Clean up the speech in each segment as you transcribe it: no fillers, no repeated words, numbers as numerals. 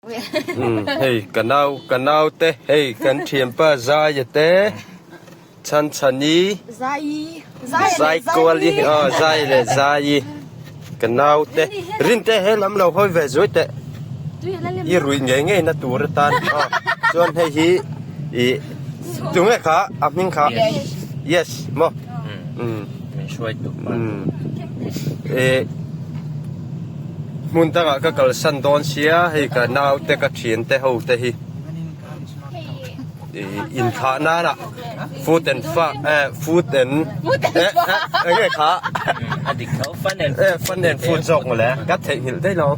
Hei ka nau ka nau te hei kan thianpa Zaia te Chhanchhani Zaikuali aw Zai leh Zaii ka nau te Rinte he lam lo hawi ve zuai teh i ruih ngei ngei na tur atan aw chuan hei hi ih tunge kha a hming kha yes maw Min hruai tuk pa. Ih hmun dangah ka kalsan dawn sia hei ka naute ka thiante ho te hi ih inthlah nana food and fa eh food and eh eng nge kha A dik tho fun and eh fun and food zawk mawle ka theihnghilh daih lo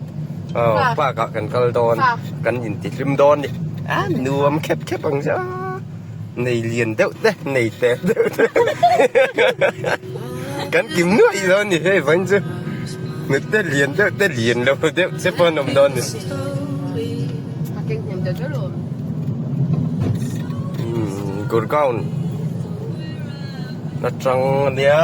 aw park ah kan kal dawn kan intihlim dawn ni a nuam khep khep ang zia. Nei lian deuh te, nei te deuh te kan kim nuaih dawn ni hei vawiin chu hnute lian deuh te lian lo deuh che pawh an awm dawn ni. Umm Gurgaon atang ania.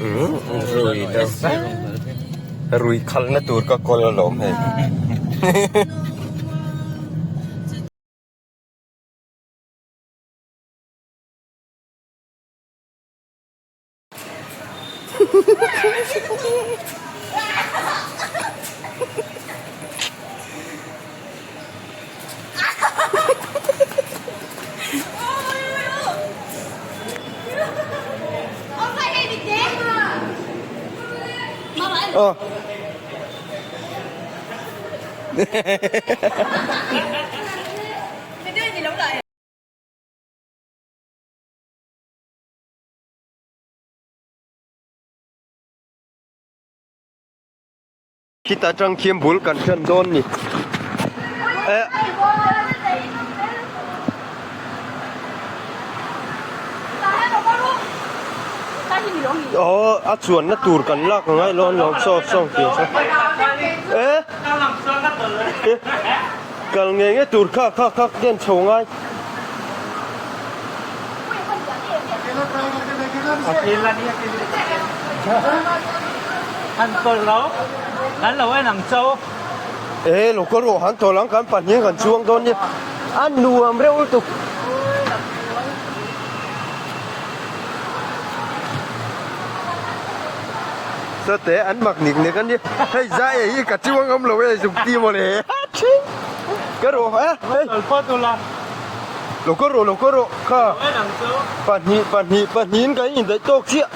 Umm rui deuh. Rui khalna tur ka kawl alawm hei. Aw. Khita tang khian bul kan hran dawn ni. Eh. Aw a chuanna tur kan lak ang a ilo an lo saw saw tih saw. Eh. Kal nge nge tur kha kha kha ken chho ngai. E lo kal rawh han tawlh ang kan pahnih kan chuang dawn nia a nuam reuh lutuk. Sawte an mak nik nek a nia hei zai ah hi ka chuang awm lo e zuk ti mawle ka rawh a hei. Lo kal rawh lo kal rawh kha pahnih pahnih pahnihin kan indaih tawk chiah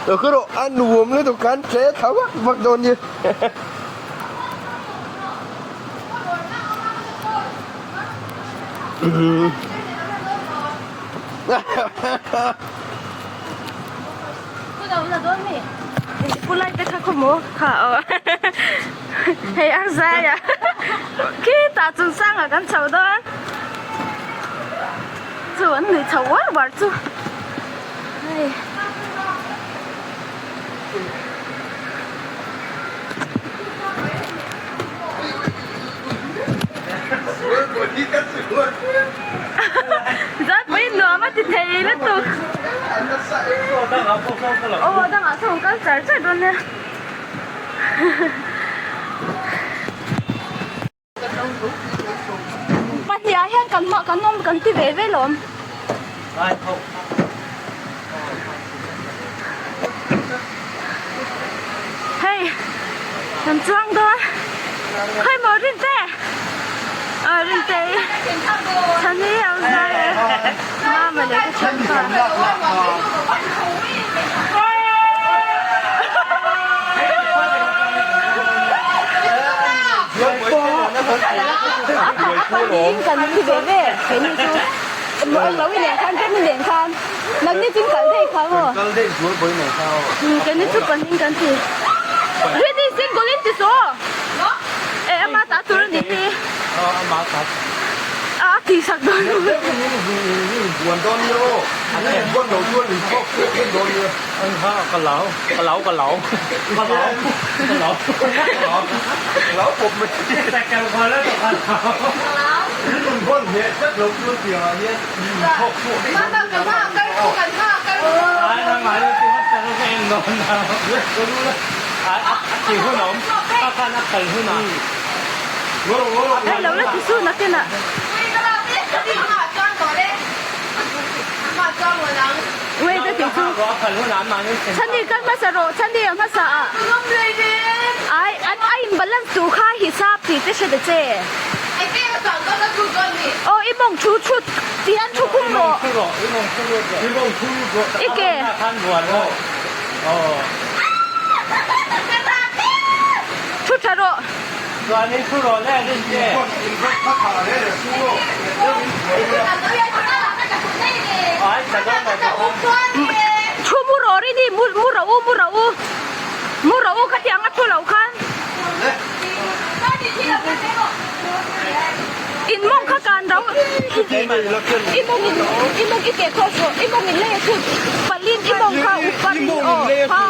lo kal rawh a nuam lutuk kan tle thla vak vak dawn nia. Hei ang zai a khitah chung sangah kan chho dawn chu an nuih chho uar uar chu hei. Zat pawhin nuam a ti thei lutuk. Aw dangah sawn kal char char dawn nia. Pahnih ah hian kan hma kan awm kan ti ve ve lawm. Hei kan chuang dawn khawi maw Rinte ah Rinte Chhani a awm zai e Mama leh ka thianpa. A pahnihin kan ti ve ve keini chu lo i nen khan rem i nen khan nangni chu in kal daih kha maw kal daih zual bawi mai kha aw keini chu pahnihin kan ti Rini single in ti saw e ama ta tur a nih hi ama ta a tih sak dawn buan dawn nia aw buan lo chuan in thawk thawk dawn dawn nia an ha ka lau ka lau ka lau ka lau ka lau ka lau pawp mai Hei lo la ti su nakinah. Wait a tih chu. Chhani kal hmasa rawh chhani a hmasa ah. Ai an a in balance tur kha hisap tih te hre ta che. Aw i mawng thu thu ti hian thu khum rawh. I ke. Thu tha rawh. Thu mu rawh ri ni mu rawh u mu rawh u mu rawh u khatiang a thu lo khan in mawng kha kan ro i mawng in i mawng i ke cross rawh i mawng in lei a chhut palin i mawng kha up parin aw ha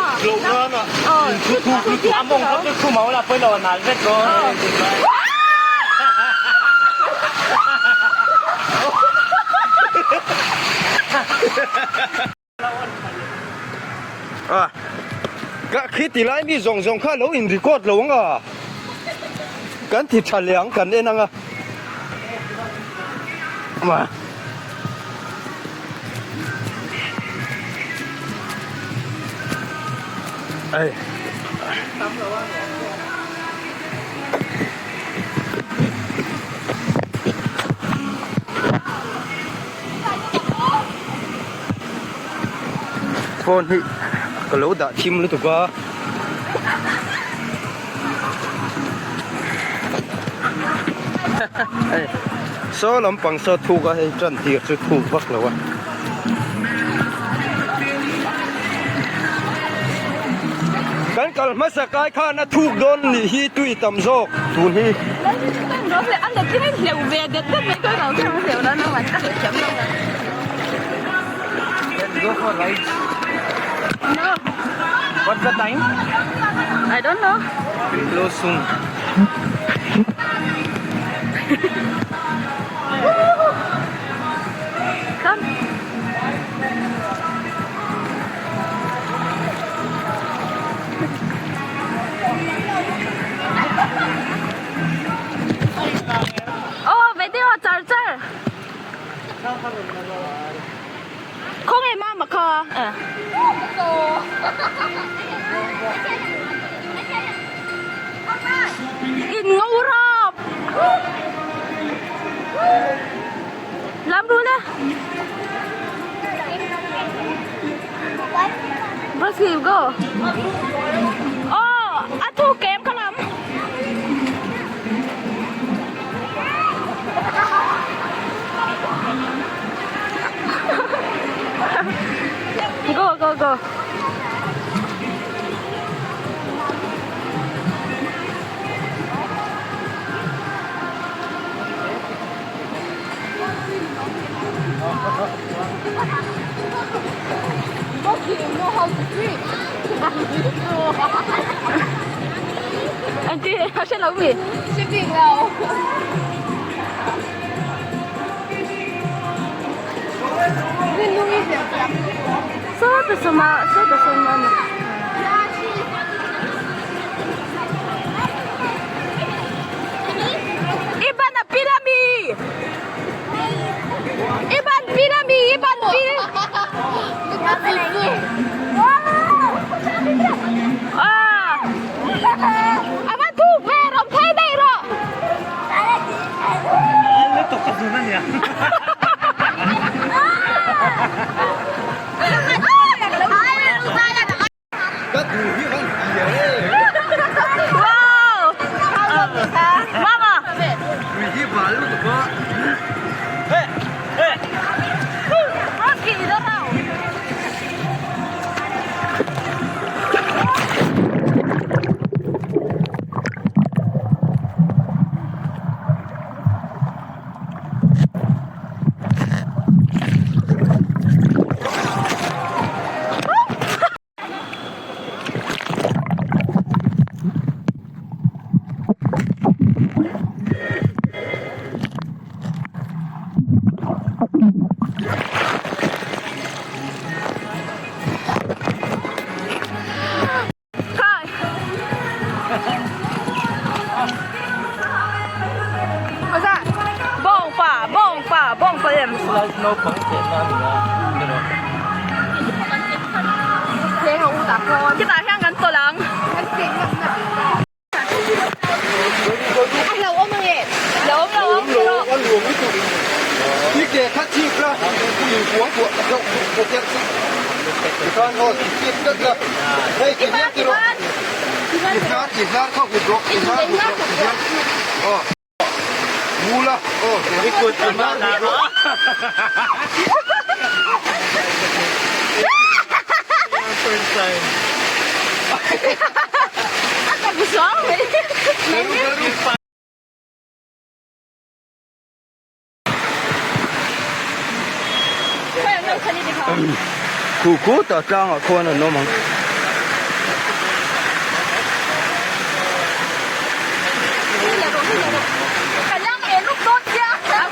aw chhut chhut hian thu ro A ka khi ti lai mi zawng zawng kha lo in record lo ang a kan ti tha leh ang kan en ang a ma ai Phone hi ka lo dah thim lutuk a. Hei saw lampang saw thuk a hei tan tir chu thuk vak lo a. Kan kal hmasa kai khan a thuk dawn nih hi tui tam zawk tun hi. Let's go for ride. No. What's the time? I don't know. We'll close soon. Come. Oh, video char char. Khawnge mama kha? In ngo rap. Lam ru le. Brazil go. Oh, a thu kem kha lam. Go go go. Anh chị sẽ nấu gì? Sẽ bị ngầu. Sawta sawma sawta sawma maw? I ban a pil ami? I ban pil ami? I ban pil? Ah! A va thuk ve rawh phei daih rawh. Wow! Mama! Rocky, đó đâu? Chutah hian kan tawlh ang. A hlauhawm ange. Hlauhawm lo ang lo a nuam lutuk. I ke kha chip la in kuang kuah ta deuh ka tel chu. Tikhan aw ti chip tlat la. Hei ti hian ti rawh. I hnar i hnar kha hup rawh i hnar hup rawh ti hian. Aw. Mu la aw i kut i hnar hup rawh. First time. A tap zuang mai. Khu khu tah tlangah khuan an awm ang.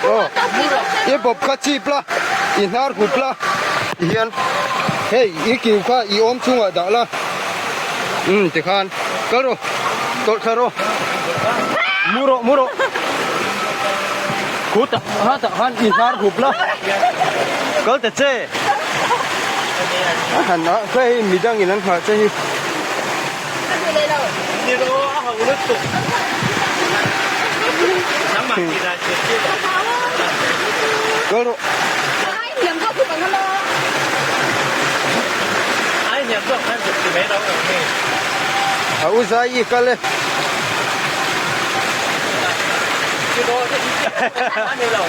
Aw i bawp kha chip la i hnar hup la tihian hei i kiu kha i awm chungah dah la umm tikhan kal rawh tawlh thla rawh mu rawh mu rawh. Khutah hatah khan i hnar hup la kal ta che a han a hei midang in an nghah che hi. Kal rawh. A u zai i kal e.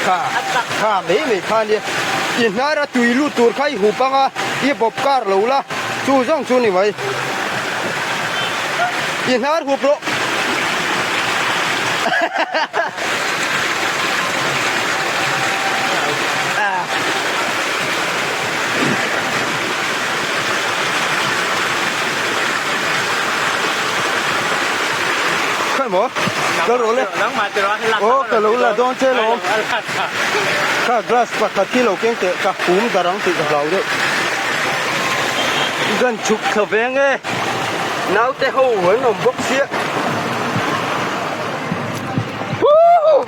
Kha kha mai mai kha ania i hnar a tui lut tur kha i hup anga i bawp kar lo la chu zawng chu ni mai i hnar hup rawh. Khawi maw? Ka rawh le. Aw ka lo la dawn che lawm. Kha glass pakhat hi lo keng teh ka hum dar ang tih ka hlau deuh. Gan chhuk thla veng e. Naute ho an awm bawk sia. Woohoo!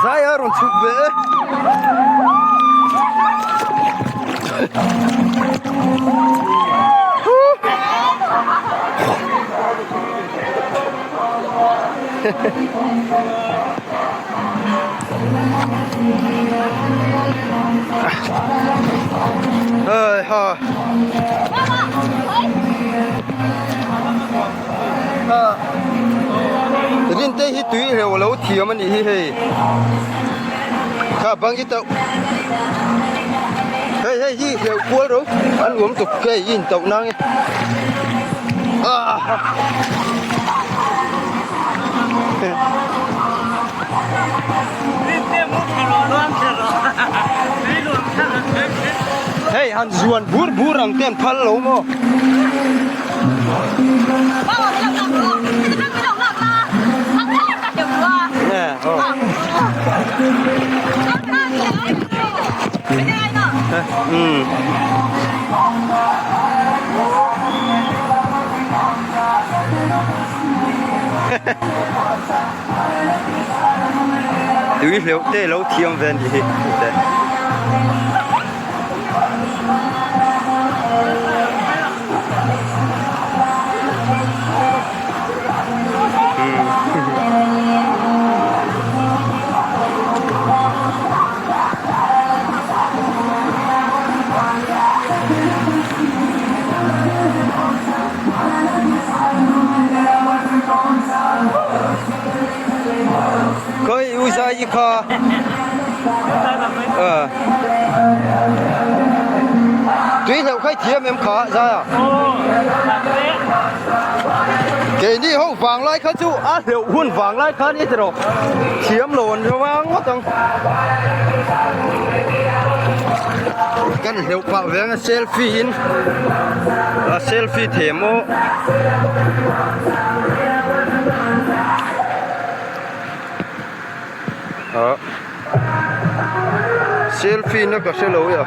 Zai a rawn chhuk ve e. Hei ha. Rinte hi tui hreuh lo thiam a nih hi hei. Kha bang i tauh. Hei hei hi hreuh kual ro an uam tuk hei i intauh nang e. Ah. Hei han zuan bur bur ang te an phal lo maw? Tui hleuh te lo thiam ve anih hi teh. Khawi u zai i kha tui hleuh kha i thiam em kha zai a keini ho vang lai kha chu a hleuh hun vang lai khan i ti rawh thiam lo an hrang ngawt ang kan hleuh pah ve ang a selfie in a selfie thei maw ah selfie na ka hre lo e a.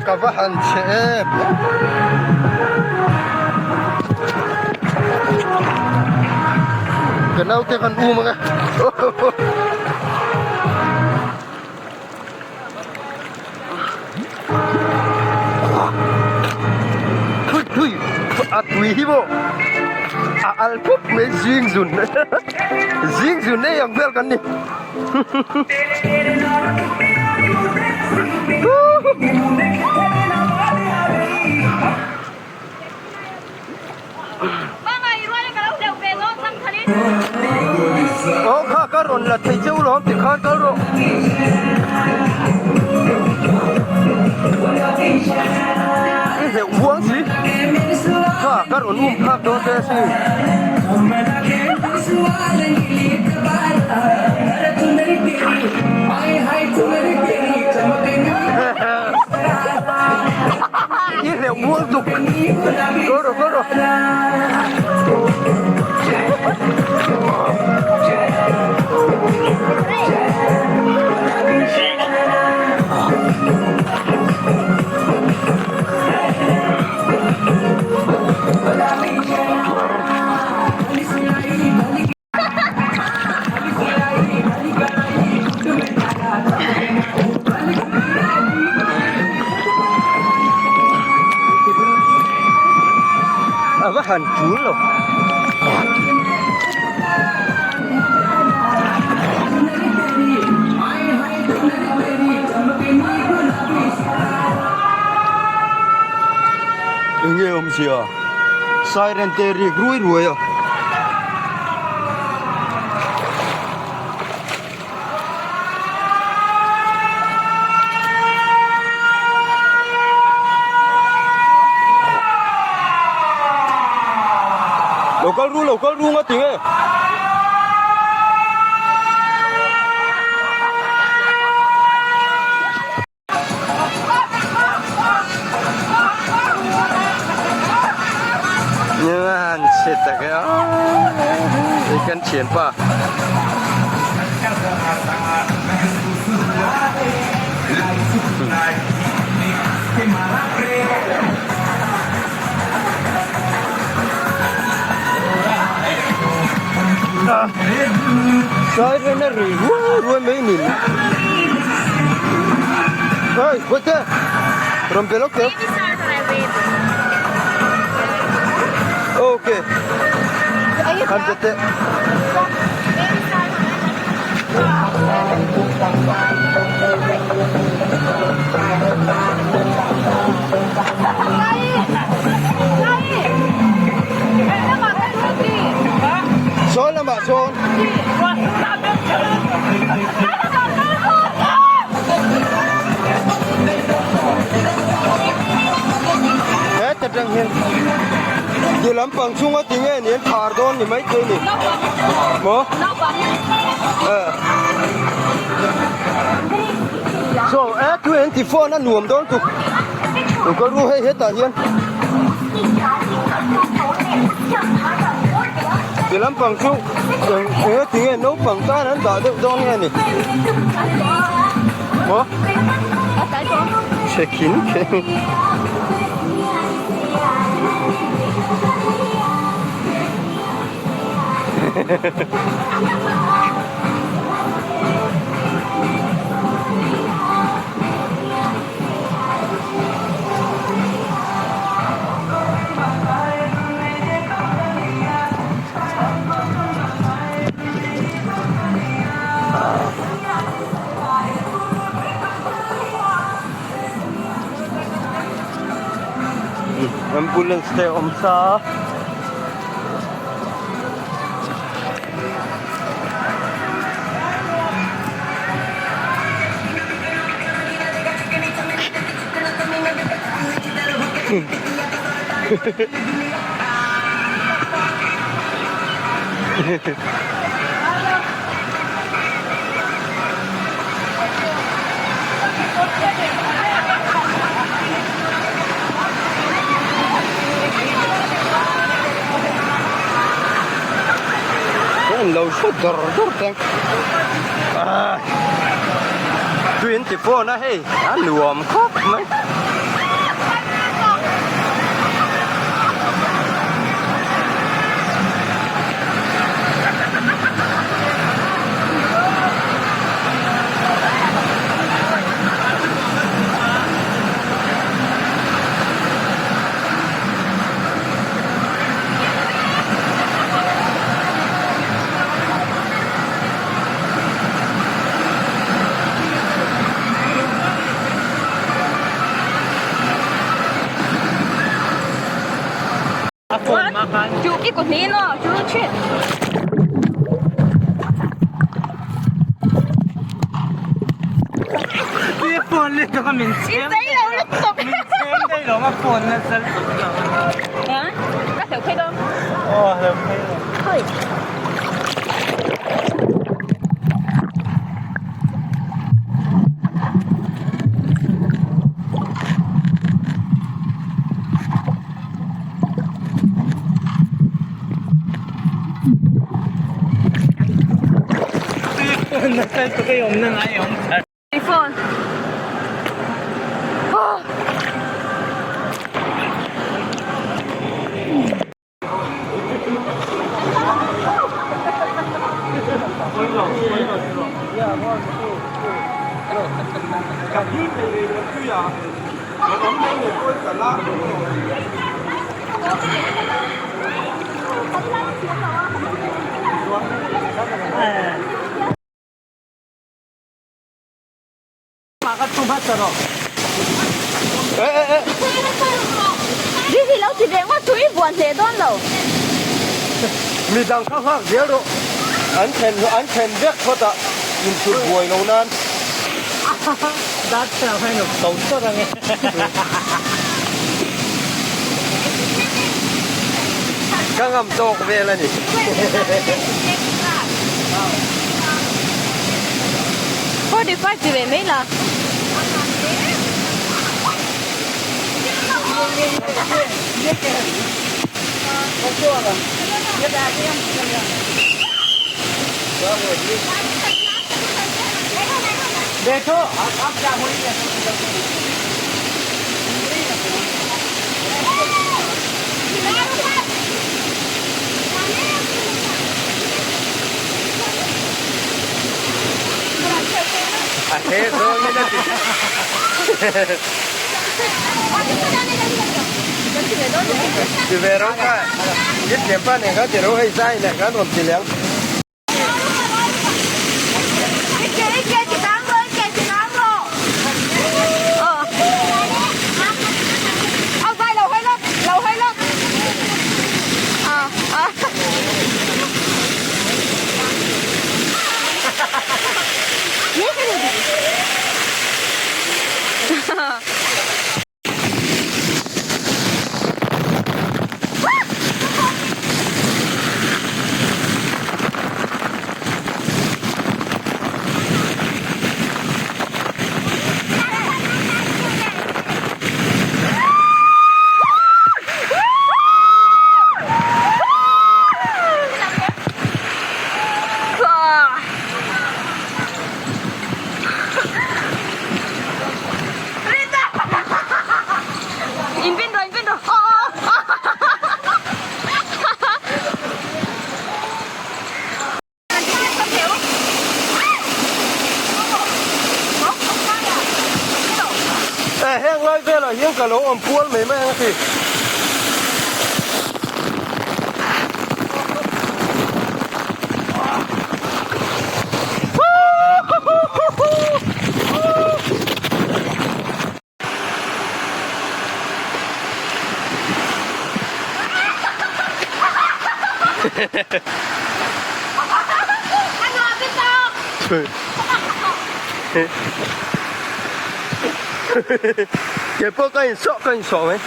Ka va han chhe em. Ka naute kan um ang e. Thui thui a tui hi maw a al pawp mai zing zun zing zun ei ang vel kan ni. Aw kha ka rawn la thei cheu lawm tikhan kal rawh. I hleuh muang si kha ka rawn um phak dawn che a sin. I hleuh muang tuk kal rawh kal rawh. A va han tul lo. Enge awmzia siren te rik ruai ruai a. Lo kal ru lo kal ru nga ti nge. Han chhe tak e hei kan thianpa Siren a ri ruai ruai mai ni. Hey, wait there. Rawn be lawk teh. Okay. Han be teh. Sawn lamah sawn. Heta tang hian ti lampang chunga ti nge ni an phar dawn ni maithei ni maw so e 24 a nuam dawn tuk ka ru hei hetah hian ti lampang chu eng eng ti nge naupang tan an dah deuh dawn nge ni maw chhe khin khin. Ambulance te awm sa a. An lo hrawt dawr dawr te tui an ti fawn a hei a nuam khawp mai. Chu i kut niin aw chu thin. I zei lo lutuk. Ka hleuh phei dawn. Hoi. Phone. Oh. Dizzy lo ti ve ngawt chu i buan hle dawn lo. Midang kha nghak zel rawh. An thlen an thlen vek phawt a inchhut buai lo nan. Ka ngam tawk vel a ni. 45 ti ve mai la. A he zawngin a ti. Ti ve ro kha. I thiam pa nen khan ti ro hei zai nen khan rawn ti leng. Heng lai velah hian ka lo awm pual mai mai ang a ti. Ke pawh ka insawh ka insawh mai.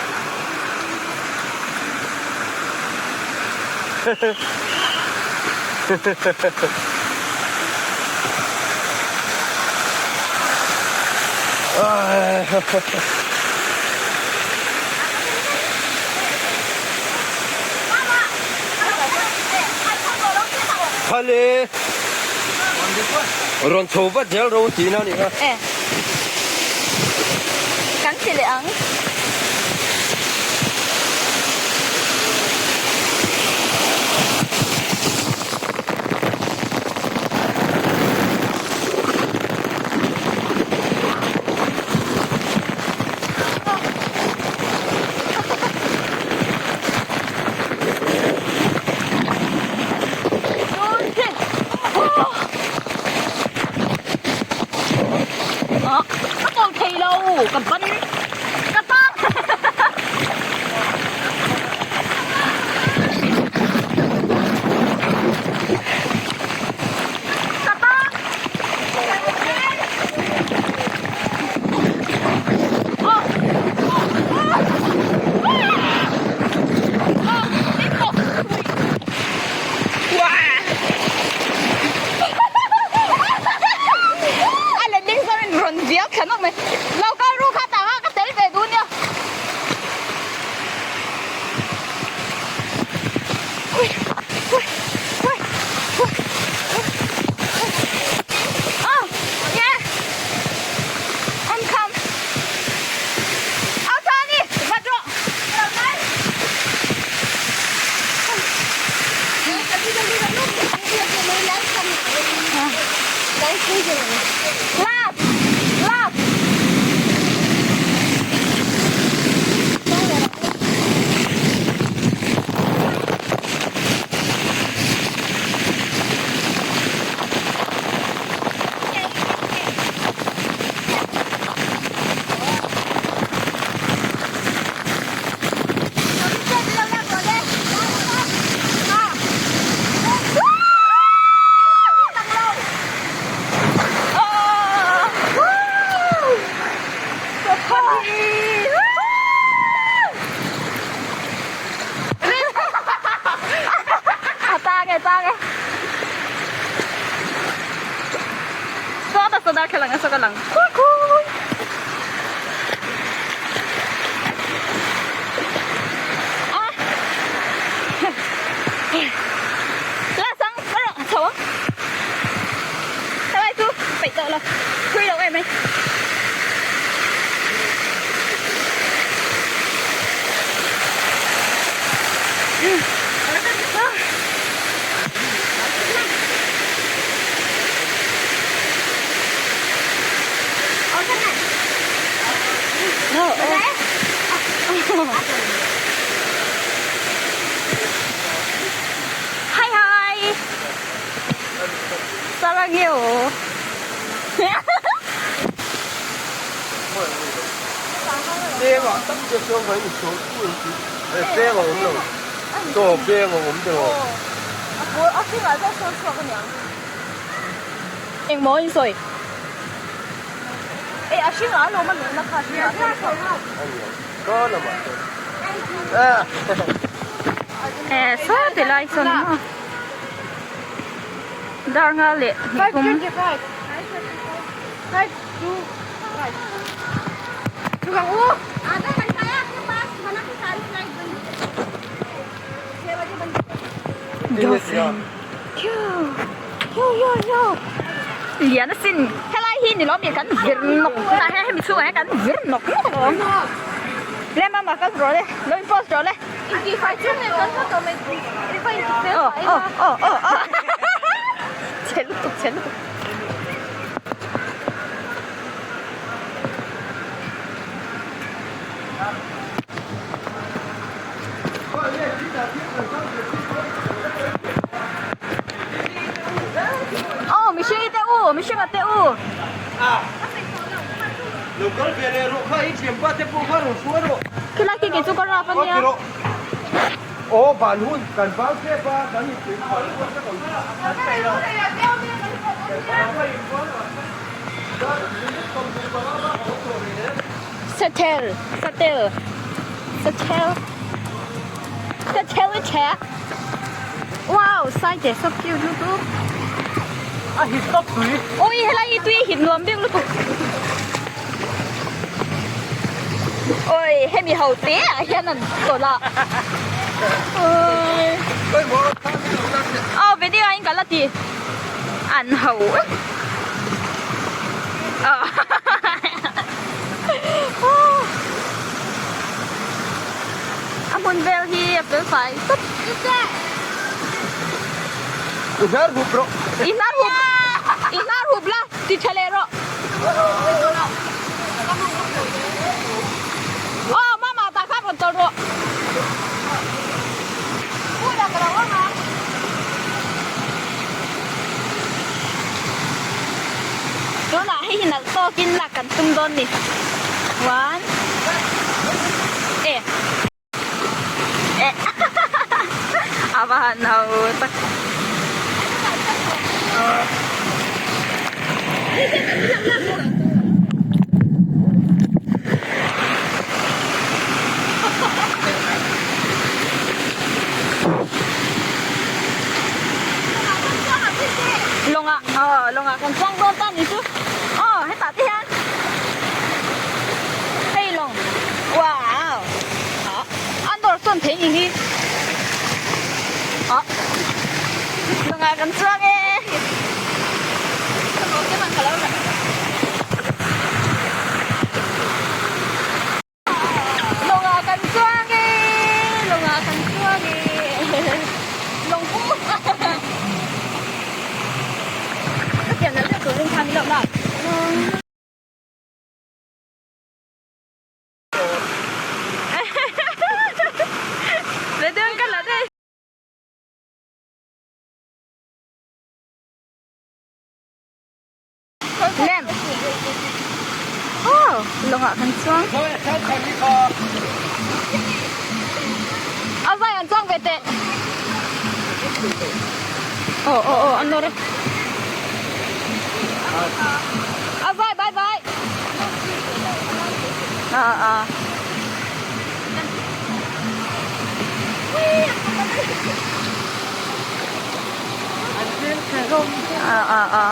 Khale rawn chho vat zel ro tihna a ni kha. Kan ti leh ang. Ka tawng thei lo ka ban ka. Last! Last! Hi hi. 사랑해요. Eng maw in sawi? Eh a hring ah alawm a luhna kha a hring ah. Eh saw ti lai sawn maw dar nga leh hnih thum. Dolphin Lian asin helai hi ni lawm i kan vir nawk tah hian hemi chhungah hian kan vir nawk nawk alawm le mama kal rawh le lo in post rawh le aw aw aw aw aw chhe lutuk chhe lutuk. Aw mihring i te u mihring a te u. Khilai khi kei chu ka rap ania. Satel satel satel satel i che wow sai te so cute lutuk a hit tawp tui oi helai hi tui hit nuam bik lutuk oi hemi ho te ah hian an tawlh a oi aw video ah in ka la ti an ho A hmun vel hi a fel fai tawp. I hnar hup rawh. I hnar hup. I hnar hup la ti tha leh rawh. Aw mama tah khan rawn tawlh rawh. Tunah hei hi nalh tawkin lak kan tum dawn ni. One. E. E. A va han ho tak. Lawngah aw lawngah kan chuang dawn ta ni chu aw hetah te hian hei lawng wow ah an dawr sawn thei ni hi ah lawngah kan chuang e. Lawngah kan chuang e, lawngah kan chuang e, lawng pu. Ka pian nalh deuh turin khan. lawngah kan chuang. A vai an chuang ve teh. Aw aw aw an nawr e. A vai bye bye. A a. A a a.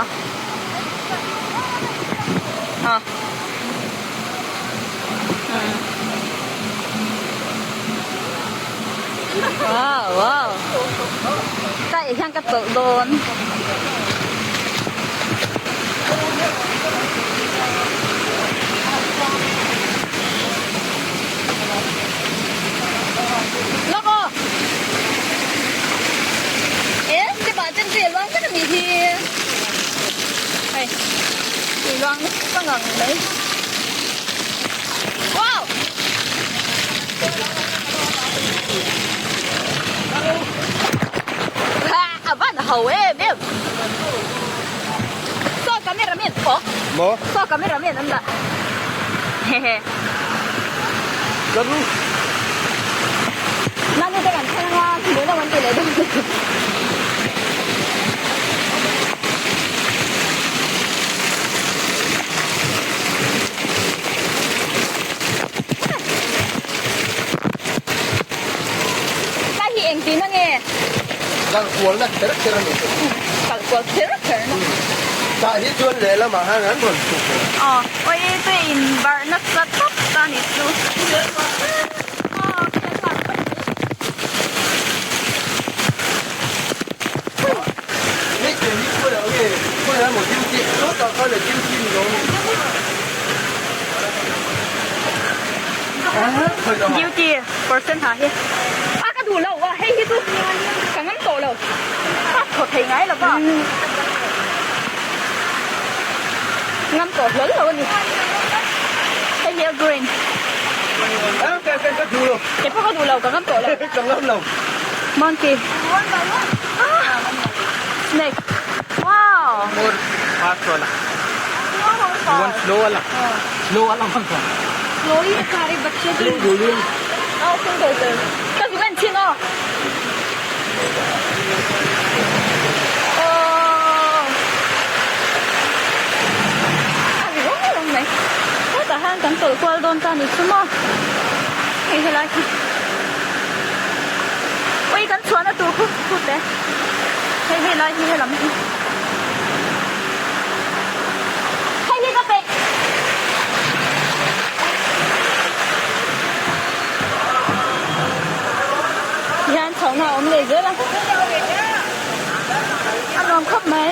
A. Wow wow. Tại hian ka chawlh dawn. Lawk aw. E step ah chuan tui a luang vek a nih hi. Hei tui luang nasa ngang mai. Wow. A van ho em em. Saw camera man aw. Maw? Saw camera man an dah. Hehe. Ka ru. Nani te kan thleng anga hmuh lo an ti leh dawn. Ka hi eng tihna nge? Kal kual na kher kher a ni. Kal kual kher kher na. Tah hi chuan lehlamah hian an rawn chhuk lo. Aw, awi tui in barh nasa tawp ta ni chu. Aw, khian hman mai mai. Hei ke hi khawiah nge khawiah emaw duty sawtah khan a duty ni lo a ni. Duty percent ha hi a ka duh lo a hei hi chu ka ngam tawh lo ka thaw thei ngai lo va ngam tawh hlawl lo a ni hei hi a green kei pawh ka duh lo ka ngam tawh lo ka ngam lo monkey snake wow Fast wala You want slow wala Slow wala Ka zuk en thin aw. Aww. A ri rawng rawng mai. Hetah hian kan tawlh kual dawn ta ni chu maw. Hei helai hi. Ui kan chhuahna tur khu khut e. Hei helai hi helam hi. Hei hi ka peih. Hian chhohna a awm leh zel a. A nuam khawp mai.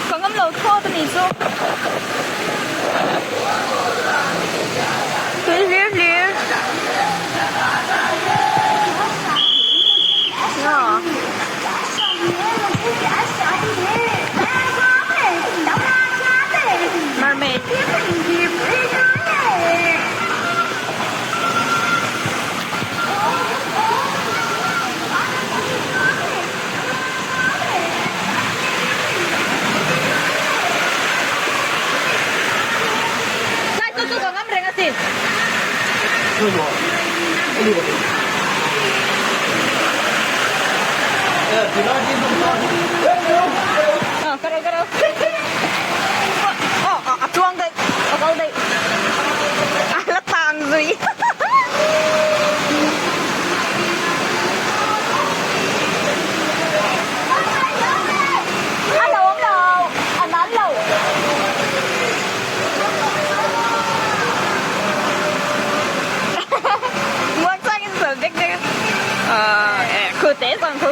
Ka ngam lo thawt a nih chu. Tui hlir hlir. Mermaid. Lai chu chu ka ngam reng asin. Ờ, ka rau ka rau. Ờ, a chuang daih, a kal daih. A la tang zui. A lo awm lo, a nan lo. Muang changin sawi vek vek a. Aw, khu te zawng khu.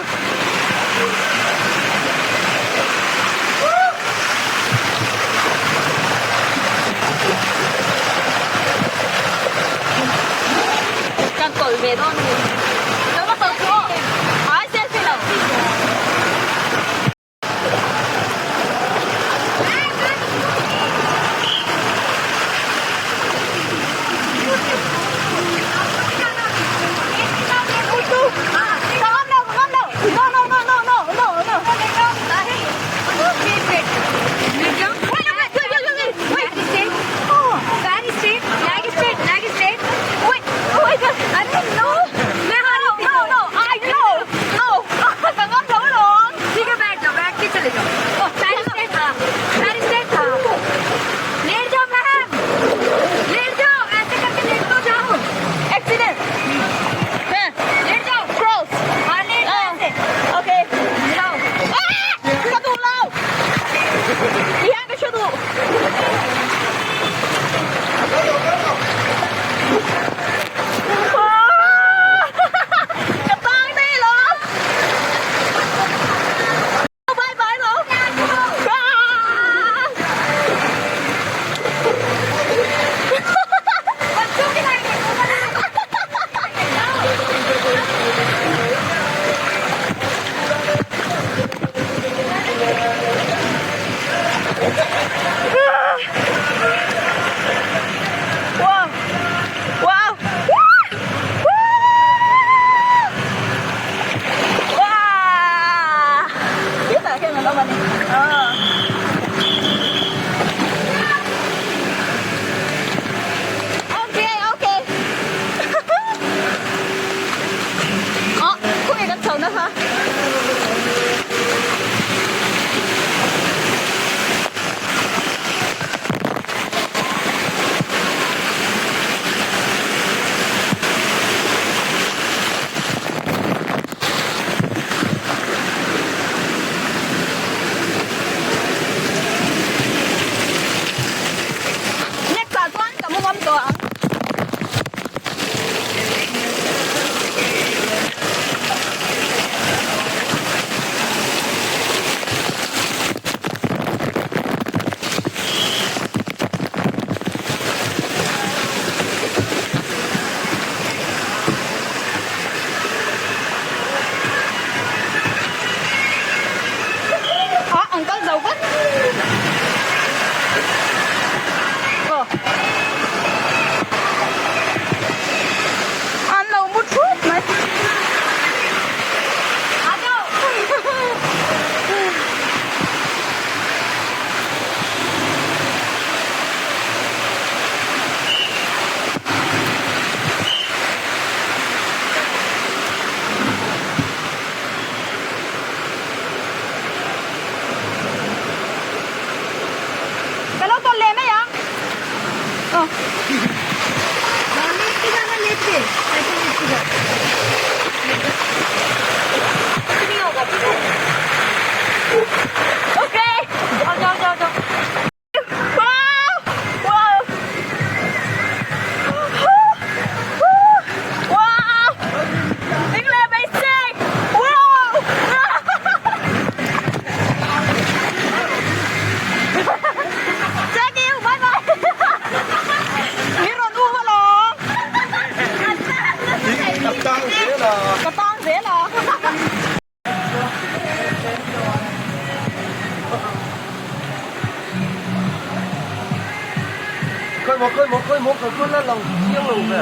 maw khawi maw khawi maw kan chuan la lang chiang lo ve.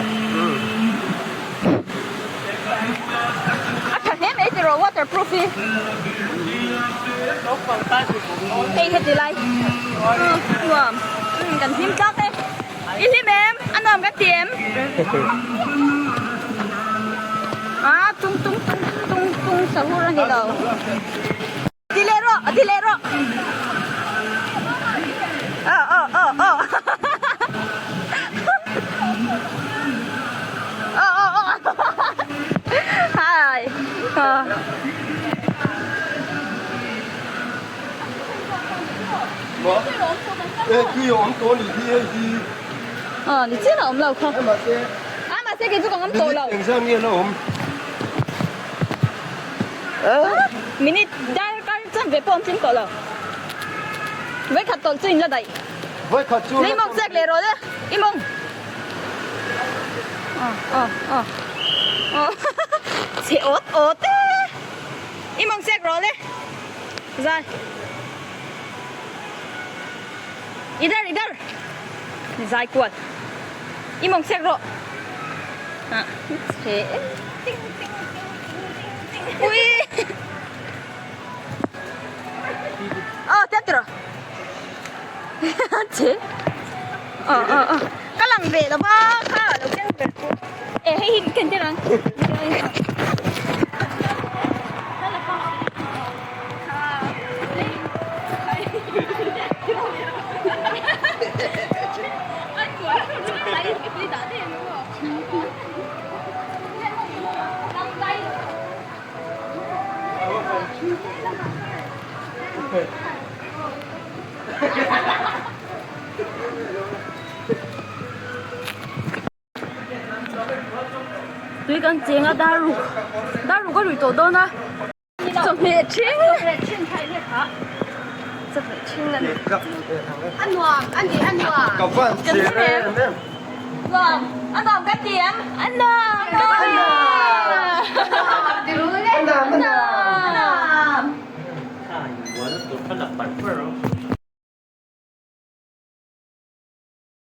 A tha hle mai tiraw waterproof hi. Hei heti lai nuam kan hlim tlak e. I hlim em? A nuam kan ti em? A tung tung tung tung tung sahur a ni lo. Ti leh rawh, ti leh rawh. Aw aw aw aw. Aw aw aw. Hai. E tui a awm tawh a nih hi hei hi. Aw ni chiah a awm lo kha. A mahse kei chu ka ngam tawh lo. Engzah nge la awm? Minute dar kar chuan ve pawh awm tling tawh lo. Vawikhat tawlh chu in la daih. Vawikhat chu. Lei mawng chek leh rawh le. I mawng. Aw aw aw. Aw chhe awt awt e. I mawng chek rawh le. Zai. I dar i dar. Zai kual. I mawng chek rawh. Ha chhe e. Ting ting ting ting ting ting. Ui. Aw tep tiraw. Chhe. Aw aw aw. Ka lang ve lo va kha lo keng ber chu. E hei hi ken tir ang. Tui kan cheng a dar ruk dar ruk a rui tawh dawn a chawhmeh ṭhing chawhmeh ṭhing a ni a nuam a ni a nuam kan hre em nuam a nuam kan ti em a nuam a nuam a nuam.